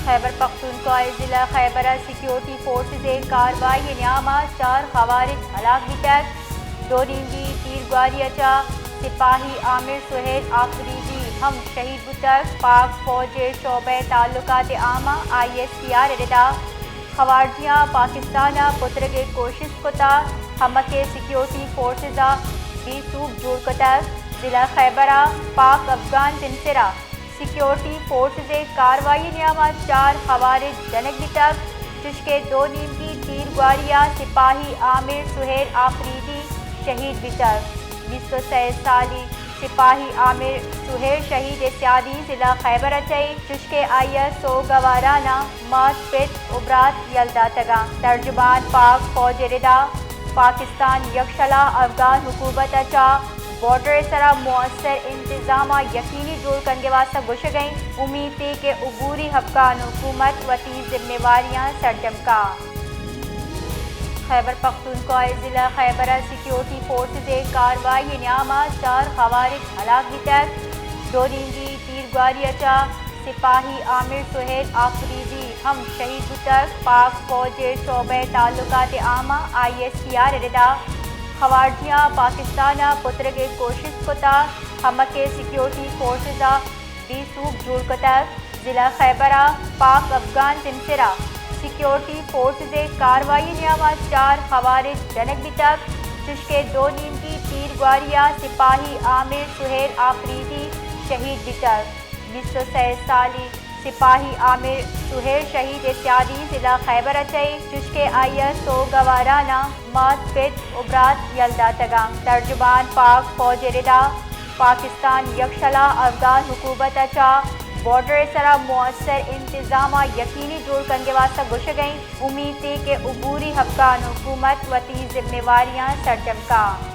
خیبر پختونخوا ءِ ضلع خیبر ءَ سیکیورٹی فورسز ءِ کاروائی ءِ نیام ءَ چار خوارج ہلاک بیتگ۔ دو نیمگی تیرگواری ءَ چہ سپاہی عامر سہیل آفریدی ہم شہید بوتگ۔ پاک فوج ءِ شعبہ تعلقات عامہ، آئی ایس پی آر، ءِ ردا خوارجیاں پاکستان ءَ پترگ ءِ کوشست کتگ، ہمک ءَ سیکیورٹی فورسز ءَ بے سوب جوڑ کتگ۔ ضلع خیبر ءَ پاک افغان سمسر ءَ سیکیورٹی فورسز ءِ کاروائی ءِ نیام ءَ چار خوارج جنگ بیتگ، چشکہ دو نیمگی تیرگواری ءَ سپاہی عامر سہیل آفریدی شہید بیتگ۔ بیست ءُ سئے سالی سپاہی عامر سہیل شہید ءِ سیادی ضلع خیبر ءَ چہ، چشکہ آئی ءَ سوگواران ءَ مات پت ءُ برات یل داتگ اَنت۔ ترجمان پاک فوج ءِ ردا پاکستان یکشلا افغان حکومت ءَ چہ بارڈر ءِ سرا مؤثر انتظام ءَ یقینی جوڑ کنگ ءِ واستہ گوشگ ءَ اِنت۔ امیت اِنت کہ عبوری افغان حکومت وتی ذمہ واریاں سرجم کاں۔ خیبر پختونخوا ءِ ضلع خیبر ءَ سیکیورٹی فورسز ءِ کاروائی ءِ نیام ءَ چار خوارج ہلاک بیتگ۔ دو نیمگی تیرگواری ءَ چہ سپاہی عامر سہیل آفریدی ہم شہید بوتگ۔ پاک فوج ءِ شعبہ تعلقات عامہ، آئی ایس پی آر، ءِ ردا خوارجیاں پاکستان ءَ پترگ ءِ کوشست کتگ، ہمک ءَ سیکیورٹی فورسز ءَ بے سوب جوڑ کتگ۔ ضلع خیبر ءَ پاک افغان سمسر ءَ سیکیورٹی فورسز ءِ کاروائی ءِ نیام ءَ چار خوارج جنگ بیتگ، چشکہ دو نیمگی تیرگواری ءَ سپاہی عامر سہیل آفریدی شہید بیتگ۔ بیست ءُ سئے سالی سپاہی عامر سہیل شہید ءِ سیادی ضلع خیبر ءَ چہ، چشکہ آئی ءَ سوگواران ءَ مات پت ءُ برات یل داتگ اَنت۔ ترجمان پاک فوج ءِ ردا پاکستان یکشلا افغان حکومت ءَ چہ بارڈر ءِ سرا مؤثر انتظام ءَ یقینی جوڑ کنگ ءِ واستہ گوشگ ءَ اِنت۔ امیت اِنت کہ عبوری افغان حکومت وتی ذمہ واریاں سرجم کاں۔